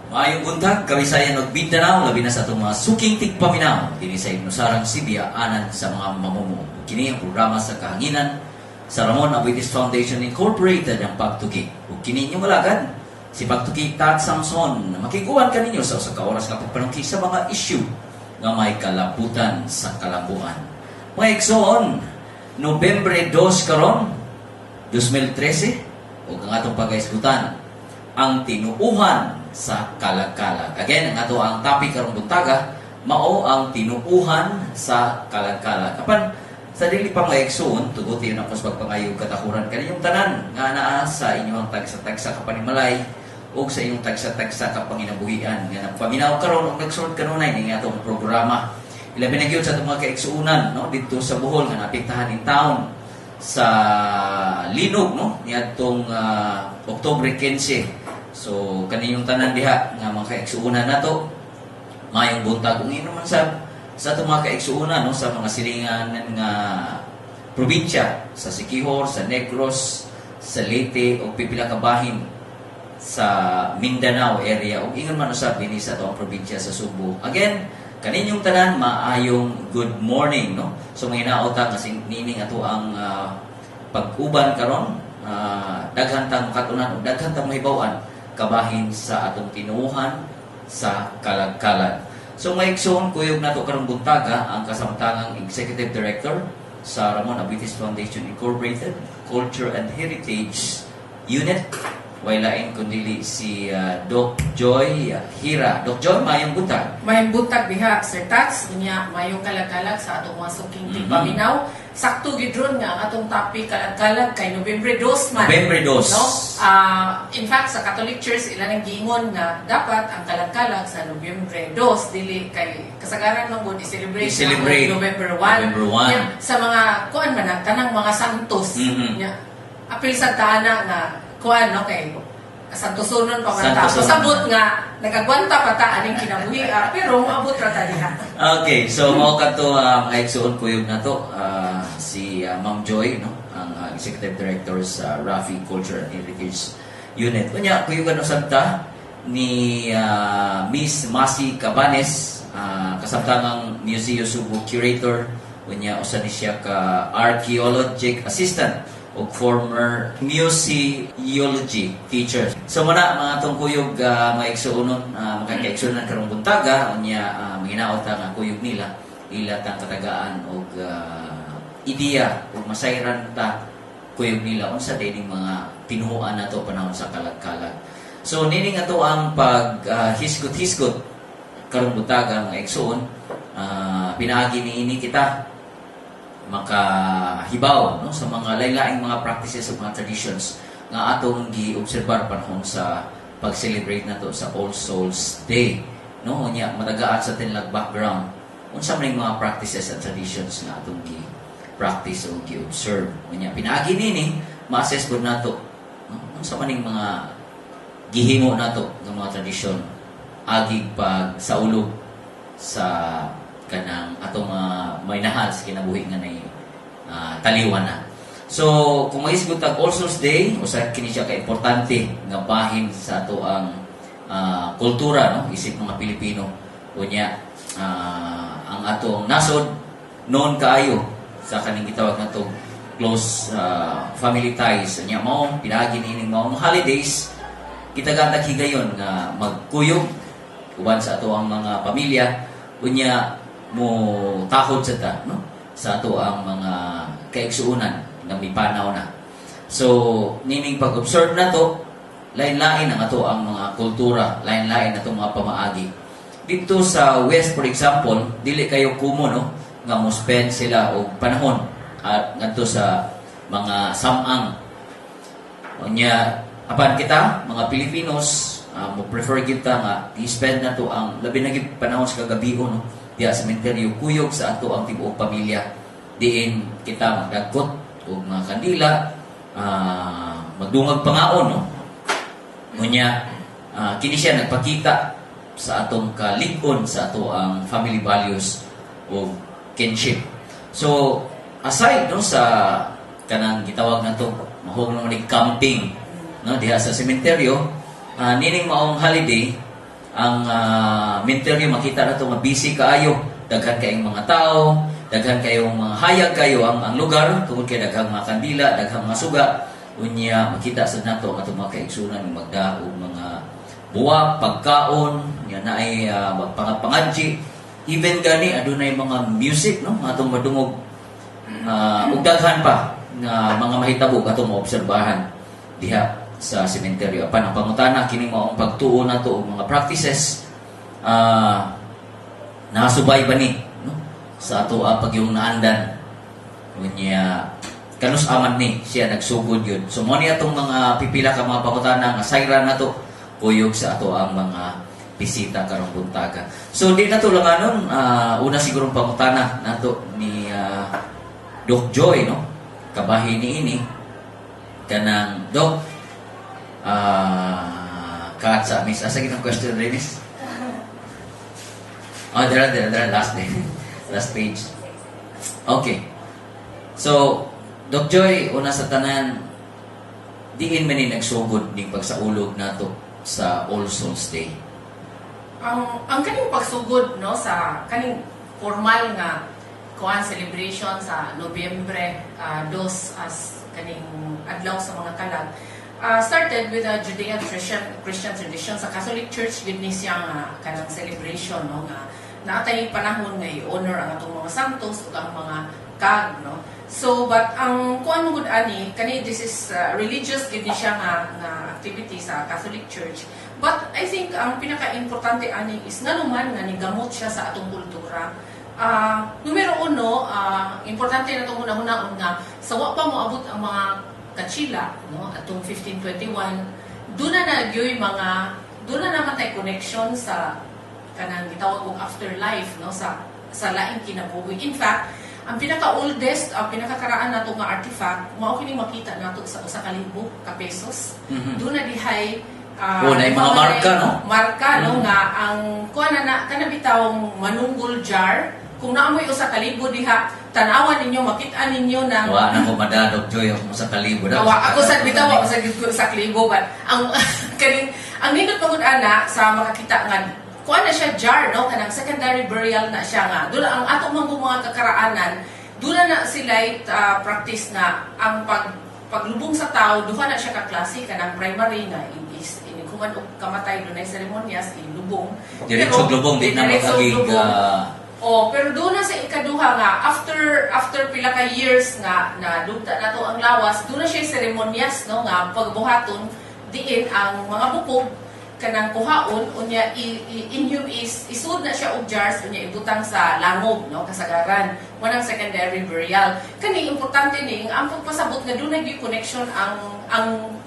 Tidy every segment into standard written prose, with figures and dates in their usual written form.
Maayong buntag, Kabisayan ug Mindanao, labi na sa atong mga suking tigpaminaw dinhi sa Nusarang Sibia anan sa mga mamumuo. Kini ang programa sa kahanginan sa Ramon Aboitiz Foundation Incorporated, ang Pagtuki. Ug kini inyong alagad, si Pagtuki Tat Samson, makig-uban kaninyo sa usa ka oras nga pagpanungki sa mga issue nga may kalabutan sa kalambuan. Mga igsoon, Nobyembre 2 karon, 2013, ug ang atong pagahisgutan, ang tinuuhan sa kalagkalag. Again, ang ato ang topic karong buntaga, mao ang tinuuhan sa kalagkalag. Apan sa dili pa, mga igsoon, tuguti na ko sa pagpangayo katahuran kaninyong tanan nga naa sa inyong tagsa-tagsa ka panimalay ug sa inyong tagsa-tagsa ka panginabuhian nga nagpaminaw karon ug nagsulod kanunay ning atong programa. Ilabi na gyud sa atong mga kaigsuonan, no, didto sa Bohol nga naapektahan in town sa linog, no, niadtong Oktubre 15. So kaninyong tanan diha nga mga kaigsuonan nato, maayong buntag. Ug ingon man sa atong mga kaigsuonan, no, sa mga silingan nga probinsya sa Siquijor, sa Negros, sa Leyte ug pipila ka bahin sa Mindanao area ug ingon man usab dinhi sa atong probinsya sa Subo. Again, kaninyong tanan, maayong good morning, no. So mga ta kasi nining ato ang pag-uban karon, daghan tang makatunan ug daghan tang mahibaw-an kabahin sa atong tinuohan sa kalagkalag. So mga igsoon, kuyog nato karong buntaga ang kasamtangang Executive Director sa Ramon Aboitiz Foundation Incorporated Culture and Heritage Unit, way lain kundi si Doc Joy Hira. Doc Joy, maayong buntag. Maayong buntag diha, Sir Tats, unya mayong kalagkalag sa atong mga suking tigpaminaw. Sakto gid ron nga ang atong topic kalagkalag kay Nobyembre 2 man. Nobyembre 2. No? In fact, sa Catholic Church ila nang giingon nga dapat ang kalagkalag sa Nobyembre 2, dili kay kasagaran man gud i-celebrate I-celebrate na November 1. November 1. Nya, sa mga kuan man na tanang mga santos. Nya, apil sa tana nga kuan, no, kay santosonon pa man ta. Santosonon. So, sabot nga nagagwanta pa ta aning kinabuhi, pero moabot ra ta diha. Okay, so mao kadto, mga igsoon, kuyog nato si Ma'am Joy, no, ang Executive Director sa Rafi Culture and Heritage Unit. Unya kuyugan usab ta ni Miss Masi Cabanes, kasamtangang Museo Subo curator, unya usa ni siya ka archaeologic assistant ug former museology teacher. So muna mga atong kuyog, mga igsuonon, mga kaigsuonan karong buntaga, unya manginaot ta nga kuyog nila ila tang katagaan og ideya ug masayran ta kuyog nila unsa dining mga tinuohan nato panahon sa kalagkalag. So nining ato ang pag hisgot-hisgot karong buntaga, mga igsuon, pinaagi niini kita makahibaw, no, sa mga lain-laing mga practices ug mga traditions nga atong gi-obserbar panahon sa pag-celebrate nato sa All Souls Day, no. Unya matagaan sa tinlag background unsa man yung mga practices and traditions nga atong gi practice o gi-observe. Unya pinaagi nini ma-assess pud nato, no, unsa man ning mga gihimo nato nga mga tradisyon agig pag saulog sa kanang atong mga minahal sa kinabuhi nga nay taliwan na. So, kung mahisgot tag All Souls Day, usa kini siya ka importante nga bahin sa ato ang kultura, no, isip mga Pilipino. Unya ang atong nasod noon kaayo sa kaning gitawag nato close family ties. Unya mao pinaagi niining maong holidays kita gantag higayon nga magkuyog uban sa ato ang mga pamilya, unya mo tahod sa ta, no, sa ato ang mga kaigsuonan nga mipanaw na. So nining pag-observe nato, lain-lain ang ato ang mga kultura, lain-lain atong mga pamaagi. Dito sa West, for example, dili kayo common, no, nga mo spend sila og panahon at ngadto sa mga samang. Unya apan kita mga Pilipinos, mo prefer kita nga i-spend nato ang labi na gyud panahon sa kagabion, no, diya sa sementeryo kuyog sa ato ang tibuok pamilya, diin kita magdagkot og mga kandila, magdungag pangaon, no. Unya kini siya nagpakita sa atong kalig-on sa ato ang family values o kinship. So aside, no, sa kanang gitawag nato mahog naman ni camping, no, diha sa sementeryo, nining maong holiday Ang menteryo, makita nato nga busy kaayo, daghan kayong mga tao, daghan kayong mga hayag kayo ang lugar tungod kay daghang mga kandila, daghang mga suga. Unya makita sad nato ang atong mga kaigsunan nga magda og mga buwak, pagkaon, nya naay pangadji. Even gani adunay mga music, no, nga atong madungog ug daghan pa nga mga mahitabo atong maobserbahan diha sa sementeryo. Apan ang pangutana, kini maong pagtuo nato og mga practices, nasubay ba ni, no, sa ato pagyung naandan? Unya kanus aman ni siya nagsugod yun? So mo ni atong mga pipila ka mga pangutana nga sayran nato kuyog sa ato ang mga bisita karong buntaga. So di nato lang anon, una sigurong pangutana nato ni Doc Joy, no, kabahin ni ini kanang Doc, kat sa miss asa ginang question Renis. Oh, dara dara dara, last day. Last page. Okay. So, Doc Joy, una sa tanan, diin man ni nagsugod ning pagsaulog nato sa All Souls Day? Ang kaning pagsugod, no, sa kaning formal nga kuan celebration sa Nobyembre 2 as kaning adlaw sa mga kalag started with a Judean Christian tradition sa Catholic Church gid ni siya nga kanang celebration, no, nga naatay panahon nga i-honor ang atong mga santos ug ang mga kag, no. So but ang kuan mo gud ani kani, this is religious gid ni siya nga activity sa Catholic Church, but I think ang pinaka-importante ani is ngano man nga nigamot siya sa atong kultura. Numero uno, importante na itong una-unaon nga sa wa pa moabot ang mga Kastila, no, atong 1521, doon na nagyoy mga doon na naman tay connection sa kanang gitawag og afterlife, no, sa laing kinabuhi. In fact, ang pinaka-oldest, ang pinakakaraan nato nga artifact, mao kini makita nato sa 1,000 ka pesos. Doon na dihay Oh, naay mga marka, no? Marka, no, nga ang kuan na na kana bitawng manunggul jar. Kung naamoy 1,000 diha, tan-awan ninyo, makita ninyo na Wa na ko mada, Doc Joy, ako 1,000 daw. Awa, ako sa bitaw ako sa gid ko 1,000, but ang kaning ang nindot pagud ana sa makakita nga kuan na siya jar, no, kanang secondary burial na siya nga doon ang atong mga kakaraanan, doon na na sila practice nga ang paglubong sa tao, duha na siya ka klase: kanang primary nga is inighuman og kamatay, dunay seremonyas, ilubong. Diretso lubong, di na Diretso mag-agig, lubong. Oh, pero doon na sa ikaduha nga after after pila ka years nga na dugta na to ang lawas, doon na siya seremonyas, no, nga pagbuhaton diin ang mga bukog kanang kuhaon, unya i, i inhum is isud na siya og jars, unya ibutang sa langob, no, kasagaran mo nang secondary burial. Kani importante ni ang pagpasabot nga doon na connection ang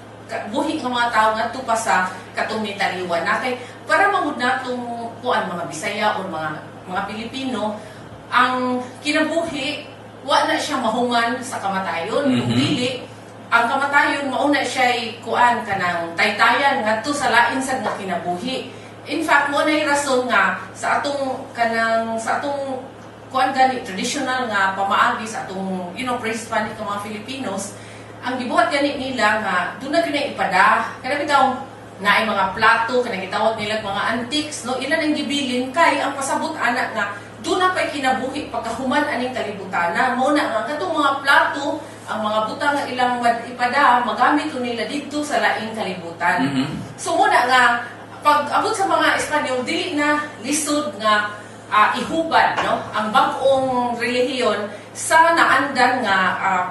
buhi ng mga tao ngadto pa sa katong nitaliwan na kay para mangud natong kuan mga Bisaya o mga Pilipino, ang kinabuhi wa na siya mahuman sa kamatayon. Kung dili ang kamatayon mauna siya kuan kanang taytayan ngadto sa lain sad nga kinabuhi. In fact, mo na rason nga sa atong kanang sa atong kuan gani traditional nga pamaagi sa atong pre-Hispanic nga mga Filipinos, ang gibuhat gani nila nga doon na gyud ipada kana bitaw naay mga plato kanang gitawag nila mga antiques, no, ilan ang gibilin kay ang pasabot ana nga doon na pa'y kinabuhi pagkahuman aning kalibutan. Na mo na nga katong mga plato, ang mga butang nga ilang ipada, magamit to nila didto sa laing kalibutan. So muna nga pag abot sa mga Espanyol, dili na lisod nga ihubad, no, ang bag-ong relihiyon sa naandan nga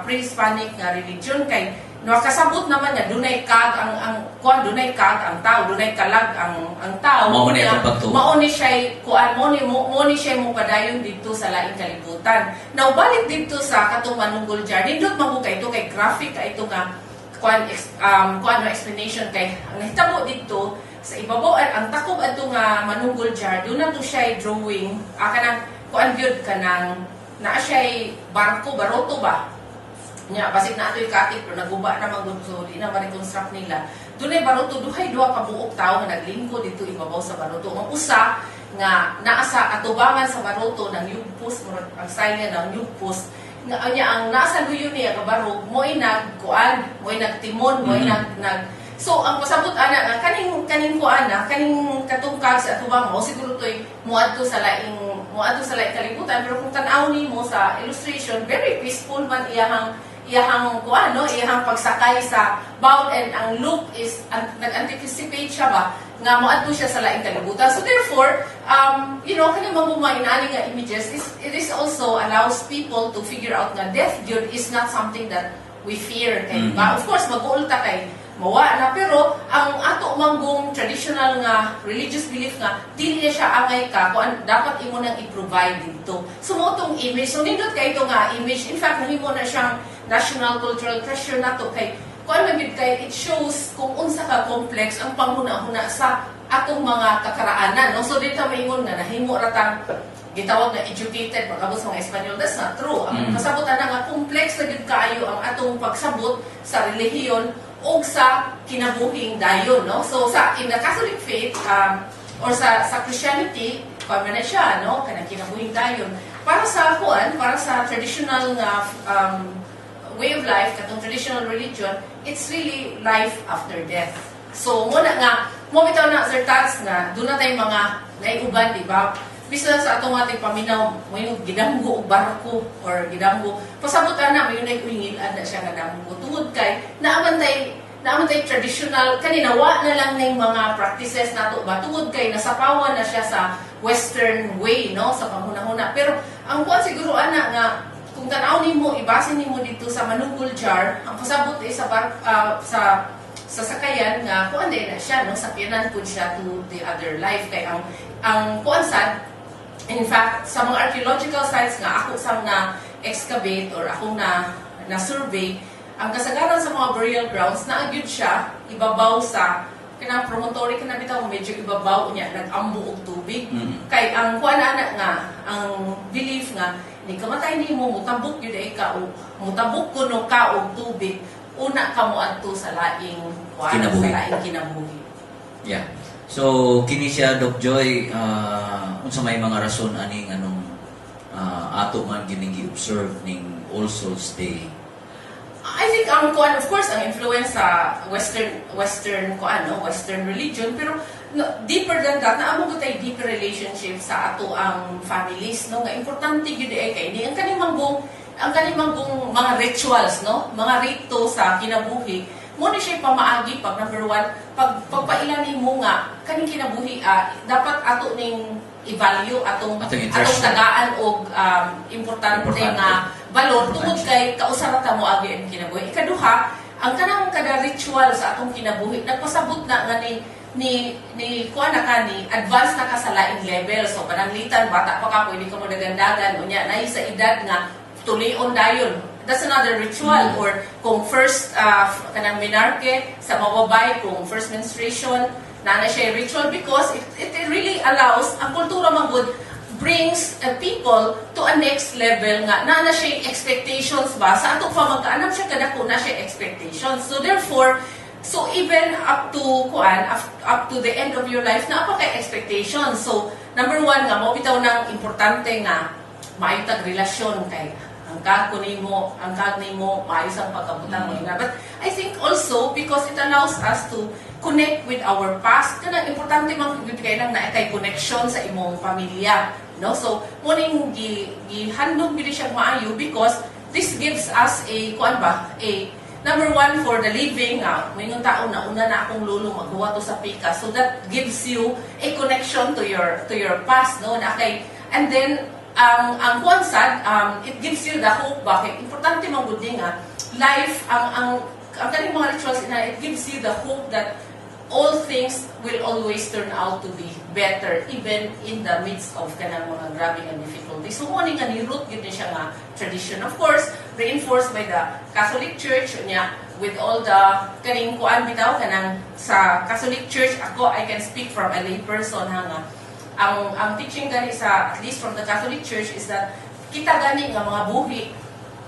pre-Hispanic nga religion kay nakasabot naman nga dunay kag ang kuan, dunay kag ang tao, dunay kalag ang tao. Mao ni Nga, atong pagtuo. Mao ni siya kuan, mo ni siya mo padayon didto sa laing kalibutan. Now balik didto sa katong manunggul jar, nindot man kay ito kay graphic kay ito nga kuan kuan no explanation kay ang nahitabo didto sa ibabaw ang takob adto nga manunggul jar, doon na to siya drawing, kanang kuan gyud, kanang naa siya barko, baroto ba nya, basig na ato'y katik pero naguba na man gud, so di na ma-reconstruct nila. Dunay baroto, duhay duha ka buok tawo nga naglingkod dito ibabaw sa baroto. Ang usa nga naa sa atubangan sa baroto ng yugpos, murag ang style niya ng yugpos nga niya, ang naa sa luyo niya kabarog mo'y nagkuan, mo'y nagtimon, mo'y nag nag So ang pasabot ana nga kaning kuan na kaning katungkag sa atubang mo siguro toy muadto sa laing kalibutan, pero kung tan-aw nimo sa illustration, very peaceful man iyahang kuan, no, iyahang pagsakay sa boat, and ang look is nag-anticipate siya ba nga moadto siya sa laing kalibutan. So therefore, kani mga inaani nga images is it is also allows people to figure out nga death gyud is not something that we fear kay ba, of course mag-uol ta kay mawa na, pero ang ato manggong traditional nga religious belief nga dili na siya angay ka kuan, dapat imo nang i-provide dito. So mo tong image, so nindot kay ito nga image. In fact, nahimo na siyang national cultural treasure nato kay kuan man gyud, kay it shows kung unsa ka complex ang panghuna-huna sa atong mga kakaraanan, no? So dito maingon nga nahimo ra tang gitawag na educated pagkabot sa mga Espanyol. That's not true. Ang pasabot ana nga complex na gyud kaayo ang atong pagsabot sa relihiyon o sa kinabuhing dayon, no? So sa in the Catholic faith or sa Christianity, kuan man na siya, no, kanang kinabuhing dayon. Para sa kuan, para sa traditional nga way of life, katong traditional religion, it's really life after death. So muna nga mo bitaw na, Sir Tats, nga doon na tayong mga naiuban, di ba? Bisa sa atong ating paminaw mo yung gidamgo og barko or gidamgo, pasabot ana mo yung nag-uingil na siya nga damgo tungod kay naaman tay traditional kanina, wa na lang ning mga practices nato ba tungod kay nasapawan na siya sa Western way, no, sa panghunahuna. Pero ang kuan siguro ana nga kung tan-aw nimo, ibase nimo dito sa Manunggul jar, ang pasabot ay sa bar, sa sakayan nga kuan din na siya, no, sakyanan pud siya to the other life, kay ang kuan sad, in fact, sa mga archaeological sites nga ako sang na excavate or akong na survey, ang kasagaran sa mga burial grounds naa gyud siya ibabaw sa kanang promontory, kana bitaw medyo ibabaw niya, nag-ambo og tubig. Kay ang kuan ana nga ang belief nga ni kamatay nimo, mutabok gyud ay ka o mutabok kuno ka og tubig, una ka mo adto sa laing kuan, Kinabuhi. Sa laing kinabuhi. Yeah. So kini siya, Doc Joy, unsa may mga rason aning anong ato man gining gi-observe ning All Souls Day? I think ang kuan, of course, ang influence sa Western kuan, no, Western religion, pero no, deeper than that, naa mo tay deeper relationship sa ato ang families, no, nga importante gyud ay kay ni ang kaning manggong mga rituals, no, mga rito sa kinabuhi mo ni siya pamaagi pag number one, pag pagpaila nimo nga kaning kinabuhi, dapat ato ning i-value atong Atong atong interest. Tagaan og importante, Importante. Nga balor tungod kay kausara ta mo agi ang kinabuhi. Ikaduha, ang kanang kada ritual sa atong kinabuhi nagpasabot na nga ni kuan na ka, ni advance na ka sa laing level. So pananglitan bata pa ka, pwede ka mo dagandagan, unya na sa edad nga tulion dayon. That's another ritual. Or kung first kanang menarche sa mababay, kung first menstruation, na siya ritual because it really allows ang kultura man gud brings people to a next level nga na siya expectations ba sa atong pamagkaanam siya kadako na siya expectations. So therefore, so even up to kuan, up to the end of your life, naa pa kay expectations. So number one nga mo bitaw nang importante nga maayo tag relasyon kay ang kag ko nimo, ang kag nimo, maayos ang pagkabutang mo nga. But I think also because it allows us to connect with our past. Kanang importante man gyud kay nang naa kay connection sa imong pamilya, no? So mo ning gi gihandom gyud siya maayo because this gives us a kuan ba, a number one for the living nga moingon tao na una na akong lolo maghuwa to sa pika, so that gives you a connection to your past, no, na kay and then ang kuan sad, it gives you the hope ba, kay importante man gud ni nga life, ang kaning mga rituals ina, it gives you the hope that all things will always turn out to be better even in the midst of kanang mga grabe nga difficulties. So mo ni nga ni root gyud ni siya nga tradition. Of course, reinforced by the Catholic Church niya with all the kaning kuan bitaw kanang sa Catholic Church. Ako, I can speak from a lay person ha, nga ang teaching gani sa, at least from the Catholic Church, is that kita gani nga mga buhi,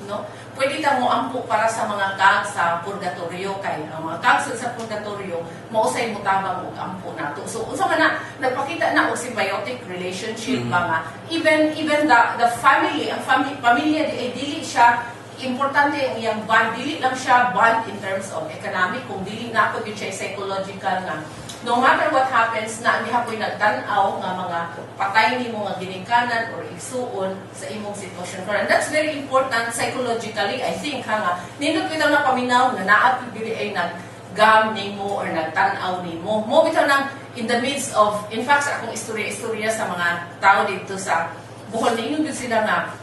no, pwede ta mo ampo para sa mga kag sa purgatorio, kay ang mga kag sa purgatorio mao say motabang og ampo nato. So unsa man na nagpakita na og symbiotic relationship ba nga even the family, ang family, pamilya di ay dili siya Importante ang iyang bond. Dili lang siya bond in terms of economic, kung dili na ako gyud siya psychological nga no matter what happens na gihapoy nagtan-aw nga mga patay nimo nga ginikanan or igsuon sa imong sitwasyon karon. And that's very important psychologically, I think, ha, nga nindot bitaw na paminaw nga naa diri ay nag gam nimo or nagtan-aw nimo mo bitaw nang in the midst of, in fact, sa akong istorya-istorya sa mga tao dito sa Bohol, niingon gyud sila nga,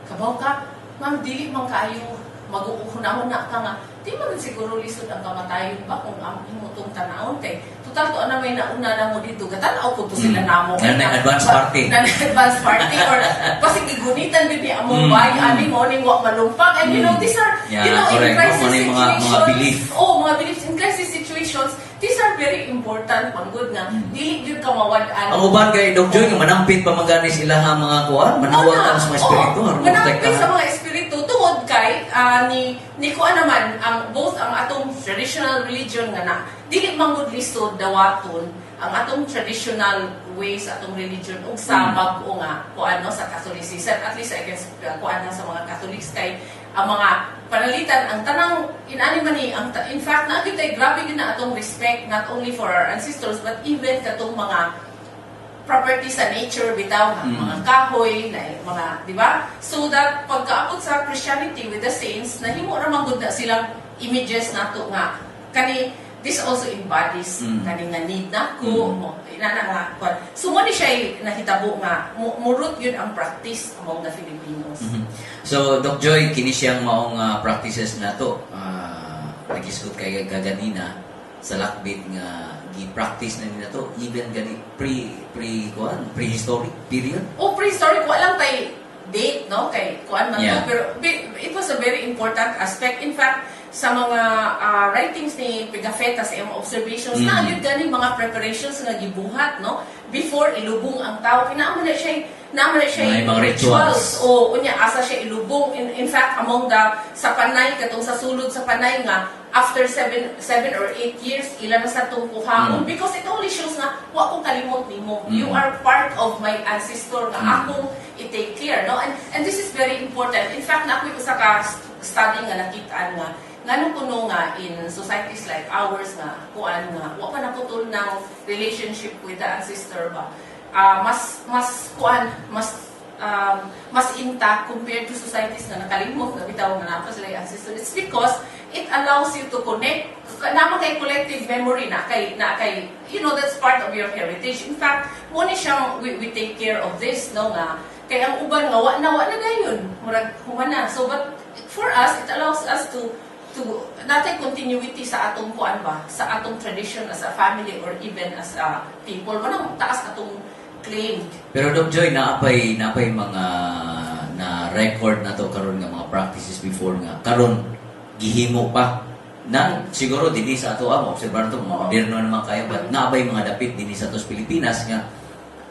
"Kabaw ka, ma'am, dili man kaayo mag-uuhuna-huna ka nga di man siguro lisod ang kamatayon ba kung ang imo tong tanawon kay total to na may nauna na mo dito, gatanaw ko to sila namo." Na advance party. Na advance party or basig gigunitan gid ni among bay ani mo ning wa malumpag and these are in crisis No, mga situations belief. Oh, mga beliefs in crisis situations, these are very important man gud nga dili gyud ka mawad-an. Ang uban kay Doc Joy, nga manampit pa man gani sila ha mga kuan, manawag ta sa mga espiritu, aron Manampit protektahan. Sa mga espiritu tungod kay ni kuan naman ang both ang atong traditional religion nga na dili man gud lisod dawaton ang atong traditional ways, atong religion ug sa bag-o nga kuan, no, sa Catholicism. At least I can kuan na sa mga Catholics kay ang mga panalitan ang tanang inani man ni ang in fact na kita, grabe gyud na atong respect not only for our ancestors but even katong mga property sa nature bitaw nga, mga kahoy na mga, di ba? So that pagkaabot sa Christianity with the saints, nahimo ra man gud na silang images nato nga kani this also embodies kani nga need nako mo inana nga kuan. So mo ni siya nahitabo nga murot yun ang practice among the Filipinos. So, Doc Joy, kini siyang maong practices nato. Nagisgot kay gaganina sa lakbit nga gi-practice na nila to even gani pre pre kuan, prehistoric period. O prehistoric, wala lang tay date, no, kay kuan man to, pero it was a very important aspect. In fact, sa mga writings ni Pigafetta, sa iyang observations, na gyud gani mga preparations nga gibuhat, no, before ilubong ang tao. Kinaamo na siya May mga rituals. O unya asa siya ilubong. In fact, among the sa Panay, katong sa sulod sa Panay nga after 7 or 8 years ila na sa tong kuhaon because it only shows nga wa ko kalimot nimo. You are part of my ancestor nga akong i-take care, no? And this is very important. In fact, na ako'y usa ka study nga nakitaan nga nganong kuno nga in societies like ours nga kuan nga wa pa naputol ng relationship with the ancestor ba, mas mas kuan, mas intact compared to societies nga nakalimot na bitaw nga naa pa sila yung ancestor. It's because it allows you to connect naman kay collective memory na kay that's part of your heritage. In fact, mo ni siyang we take care of this, no, nga kay ang uban nga wa na dayon, murag humana. So but for us, it allows us to natay continuity sa atong kuan ba, sa atong tradition as a family or even as a people. Manang taas atong claim. Pero Doc Joy, naapay mga na record na to karon nga mga practices before nga karon gihimo pa na siguro dinhi sa ato mo obserbar to, mga moderno naman kayo, but naabay mga dapit dinhi sa atos Pilipinas nga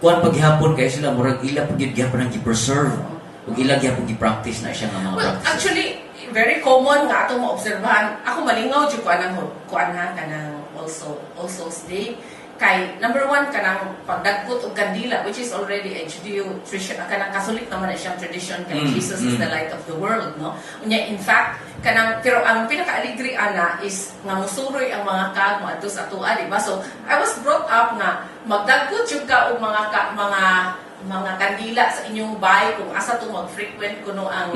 kuan paghapon kayo sila, murag ila pag gyud gihapon ang gi-preserve ug ila gihapon gi-practice na siya nga mga Well, practices. Actually, very common nga atong maobserbahan. Ako malingaw jud ko anang kuan ha, kanang also All Souls Day. Kay number one, kanang pagdagkot og kandila, which is already a Judeo tradition, kanang Catholic naman na siyang tradition kay Jesus is the light of the world, no? Unya in fact kanang, pero ang pinaka-aligri ana is nga musuroy ang mga kag moadto sa atoa, di ba? So I was brought up nga magdagkot jud ka og mga kandila sa inyong bahay kung asa to mag-frequent kuno ang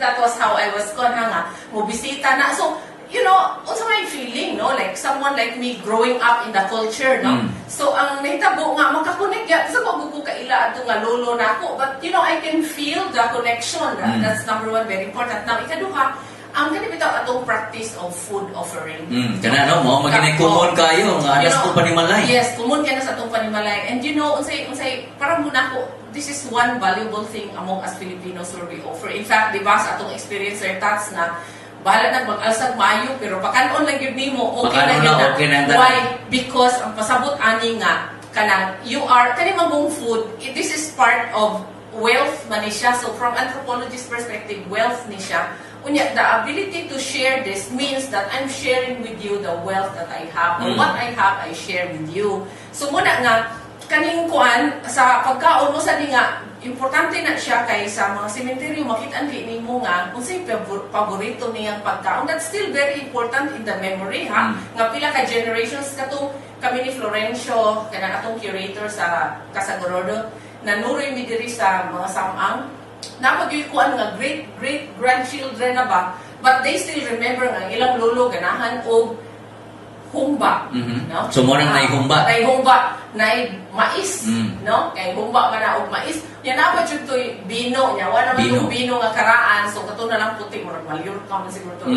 that was how I was kon ha, nga mo bisita na. So unsa may feeling, no, like someone like me growing up in the culture, no? So ang nahitabo nga makakonect ya sa ko ko kaila adto nga lolo nako, but I can feel the connection. That's number one, very important. Now ikaduha, ang kani bitaw atong practice of food offering. Kana no mo maginay common kayo nga alas ko panimalay. Yes, common kay na sa atong panimalay. And unsay para muna ko, this is one valuable thing among us Filipinos where we offer. In fact, di ba sa atong experience, Sir Tats, na bahala na mag-alsag maayo pero pakanon lang gyud nimo, okay na Pakanon gyud na, na. Okay na ang tanan. Why? Because ang pasabot ani nga kanang you are kani mong food, this is part of wealth man ni siya. So from anthropologist perspective, wealth ni siya. Unya, the ability to share this means that I'm sharing with you the wealth that I have. Or what I have, I share with you. So muna nga, kaning kuan, sa pagkaon mo sa ni nga, Importante na siya kay sa mga sementeryo makita kay nimo nga kung sa'y paborito niyang pagkaon. That's still very important in the memory, ha. Nga pila ka generations, katong kami ni Florencio, kanang atong curator sa Casa Gorordo, nanuroy mi diri sa mga samang napag kuan nga great great grandchildren na ba, but they still remember nga ang ilang lolo ganahan og humba, no? So, mo nang naihumba. Naihumba, naay mais, no? Kay humba man na og mais. Nya naa pa jud toy bino nya, wala man Bino. tong bino nga karaan, so kato na lang puti, murag Mallorca man siguro to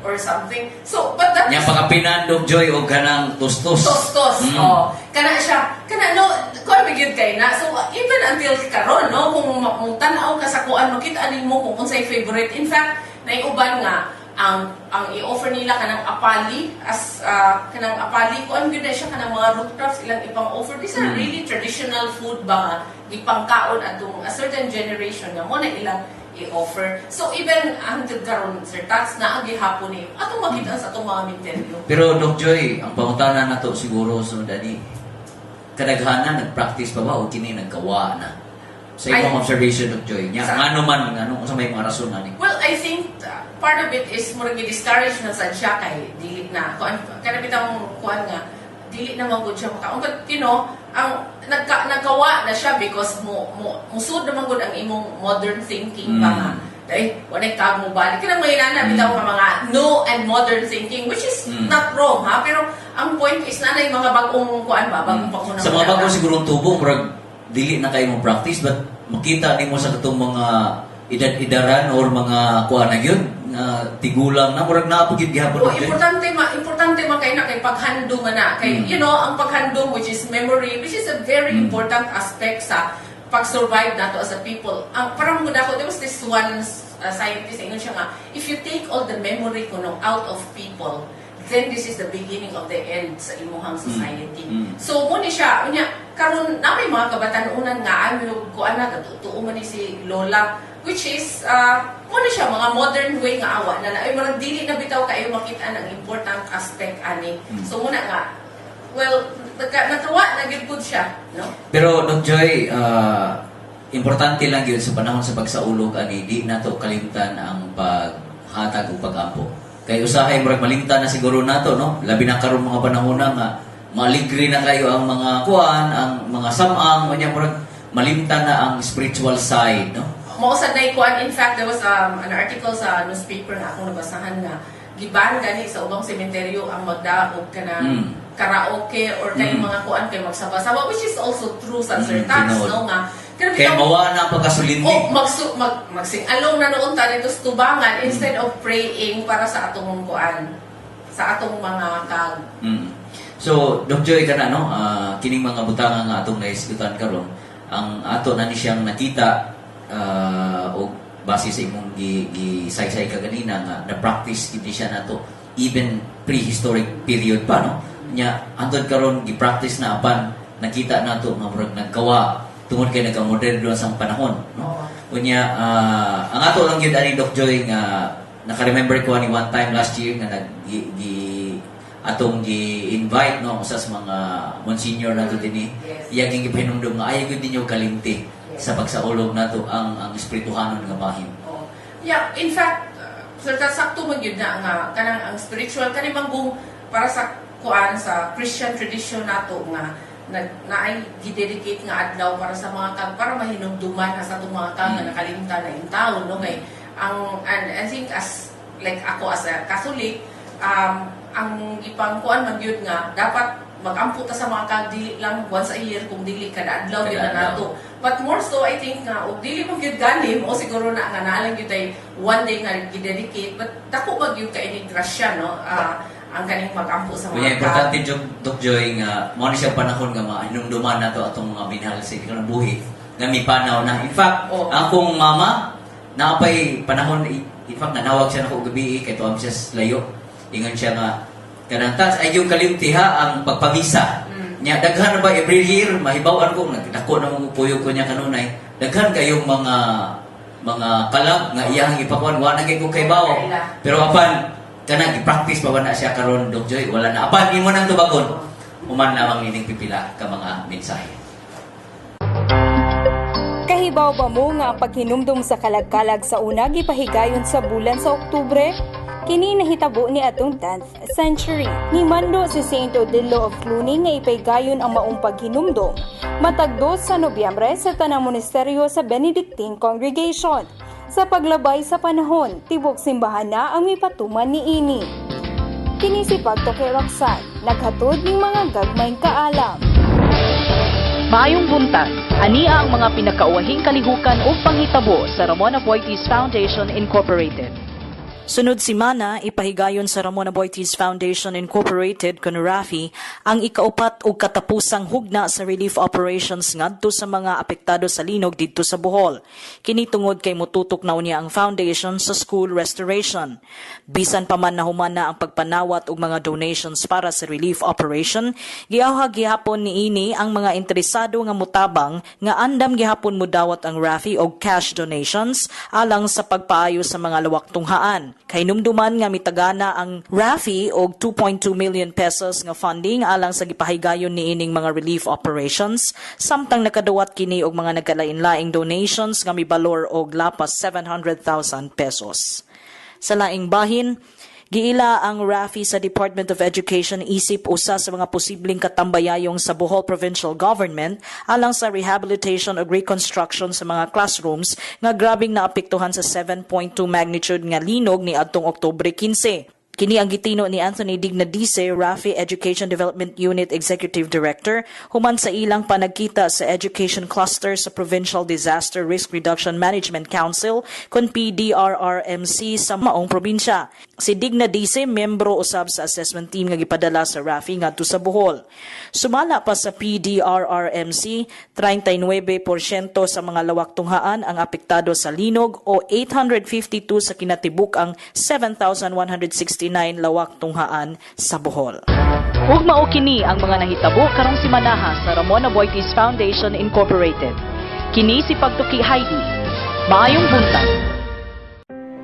or something. So, but that Nya is pakapinan, Doc Joy, og kanang tustos. Tostos. Oh. Kana siya, kana, no, kuan gyud kay na. So even until karon, no, kung tan-aw ka sa kuan, makita nimo kung unsay favorite. In fact, naiuban nga ang i-offer nila kanang apali as kanang apali, kuan gyud na siya, kanang mga root crops ilang ipang-offer. These are really traditional food ba nga gipangkaon atong a certain generation nga mo na ilang i-offer. So even until karon, Sir Tats, naa gihapon ni atong makita sa atong mga minteryo. Pero Doc Joy, ang pangutana nato siguro, so dani kadaghanan nag-practice pa ba o kini nagkawa na? Sa imong observation, Doc Joy, nya ngano man, ngano unsa may mga rason ani? Well, I think part of it is murag gi-discourage na sad siya kay dili na kuan, kana bitang kuan nga dili na man gud siya makaon. But ang nagkawa na siya because mo musud naman gud ang imong modern thinking pa nga ay walay kag mo balik kanang may nana bitaw nga mga new and modern thinking, which is not wrong, ha, pero ang point is na mga bagong kuan ba, bagong pangunawa. Sa mga bagong sigurong tubo, murag dili na kayo mo practice, but makita nimo sa katong mga edad-edaran or mga kuan na gyud nga tigulang na, murag naa pa gyud gihapon, Oh, Doc Joy. importante ma kay na kay paghandom man na kay ang paghandom, which is memory, which is a very important aspect sa pag-survive nato as a people. Ang parang gud ako, there was this one scientist, ingon siya nga if you take all the memory kuno out of people, then this is the beginning of the end sa imuhang society. So mo ni siya, unya karon na may mga kabatan-unan nga ay kuan na tuo man ni si Lola, which is mo ni siya mga modern way nga awa na na ay murag dili na bitaw kayo makita ang important aspect ani. So muna nga, well, nagkawa na gyud pud siya, no? Pero Doc Joy, importante lang yun sa panahon sa pagsaulog ani, di nato kalimtan ang paghatag o pagampo. Kay usahay murag malimtan na siguro nato, no? Labi na karon mga panahon na nga maligri na kayo ang mga kuan, ang mga samang, unya murag malimtan na ang spiritual side, no? Mao sad na kuan. In fact, there was an article sa newspaper nga akong nabasahan nga giban gani sa ubang sementeryo ang magdaog kanang karaoke or kay mga kuan kay magsaba-saba, which is also true sa Sir Tats, tinuod. no, nga kana Kay mawa na ang pagkasulindi. Oh, magsing-along na noon ta dito sa tubangan instead of praying para sa atong kuan, sa atong mga kag. So, Doc Joy, kana, no, kining mga butanga nga atong naisgutan karon, ang ato na ni siyang nakita og base sa imong gi saysay kaganina nga na practice gid ni siya nato even prehistoric period pa, no? Nya hantod karon gi-practice na, apan nakita nato nga murag nagkawa tungod kay nagka-moderno sa panahon, no? Unya ang ato lang gyud ani, Doc Joy, nga naka-remember ko ani one time last year nga nag gi, gi atong gi-invite, no, usa sa mga monsignor nato dinhi. Iya ging gipahinumdom nga ayaw gyud ninyo kalimti sa pagsaulog nato ang espirituhanon nga bahin. Oh. Yeah, in fact, Sir Tats, sakto man gyud na nga kanang ang spiritual kani bang kung para sa kuan, sa Christian tradition nato nga nag naay gidedicate nga adlaw para sa mga kag, para mahinumduman ha sa atong mga kag nga nakalimtan na intawn, no, kay ang and I think as like ako as a Catholic, ang ipangkuan man gyud nga dapat magampo ta sa mga kag dili lang once a year kung dili kada adlaw gyud na Kada adlaw. nato. But more so, I think nga og dili mo gyud gani mo siguro na nga naa lang gyud ay one day nga gidedicate, but dako ba gyud kay ni grasya, no, ang kaning magampo sa Kaya mga importante jud, Doc Joy, nga mao ni siya panahon nga mahinumduman nato atong mga minahal sa kinabuhi nga mipanaw na. In fact, akong mama naapay panahon, in fact nanawag siya nako gabi kay tuam siya sa layo. Ingon siya nga kanang, "Tats, ay yung kalimti ha ang pagpamisa." Nya daghan na ba every year mahibaw-an ko nagdako na mo puyog ko niya kanunay. Daghan kayong mga kalag nga iyang ipakuan, wa na gyud ko kaybaw. Kaila. Pero apan kana gi-practice pa ba na siya karon, Doc Joy, wala na. Apan imo nang tubagon human lamang ining pipila ka mga mensahe. Kahibalo Nahibaw ba mo nga ang paghinumdum sa kalagkalag sa una gipahigayon sa bulan sa Oktubre? Kini nahitabo ni atong 10th century. Nimando si Saint Odilo of Cluny nga ipahigayon ang maong paghinumdum matag 2 sa Nobyembre sa tanang monasteryo sa Benedictine Congregation. Sa paglabay sa panahon, tibok simbahan na ang mipatuman niini. Kini si Pagto kay Roxanne, naghatod ning mga gagmayng kaalam. Maayong buntag. Ania ang mga pinakauwahing kalihukan ug panghitabo sa Ramon Aboitiz Foundation Incorporated. Sunod simana, ipahigayon sa Ramon Aboitiz Foundation Incorporated kun RAFI ang ikaupat ug katapusang hugna sa relief operations ngadto sa mga apektado sa linog didto sa Bohol. Kini tungod kay motutok na unya ang foundation sa school restoration. Bisan pa man nahuman na ang pagpanawat og mga donations para sa relief operation, giawhag gihapon niini ang mga interesado nga mutabang nga andam gihapon mudawat ang RAFI og cash donations alang sa pagpaayo sa mga lawak tunghaan. Kahinumduman nga mitagana ang RAFI og ₱2.2 million nga funding alang sa gipahigayon niining mga relief operations, samtang nakaduwat kini og mga nagkalain-laing donations nga mibalor og lapas ₱700,000. Sa laing bahin, giila ang RAFI sa Department of Education isip usa sa mga posibleng katambayayong sa Bohol Provincial Government alang sa rehabilitation ug reconstruction sa mga classrooms nga grabing naapektuhan sa 7.2 magnitude nga linog ni adtong Oktubre 15. Kini ang gitino ni Anthony Dignadice, RAFI Education Development Unit Executive Director, human sa ilang panagkita sa Education Cluster sa Provincial Disaster Risk Reduction Management Council kon PDRRMC sa maong probinsya. Si Dignadice, membro usab sa assessment team nga gipadala sa RAFI ngadto sa Bohol. Sumala pa sa PDRRMC, 39% sa mga lawak tunghaan ang apektado sa linog o 852 sa kinatibuk ang 7,169 lawak tunghaan sa Bohol. Ug mao kini ang mga nahitabo karong simanaha sa Ramon Aboitiz Foundation Incorporated. Kini si Pagtuki Heidi. Maayong buntag.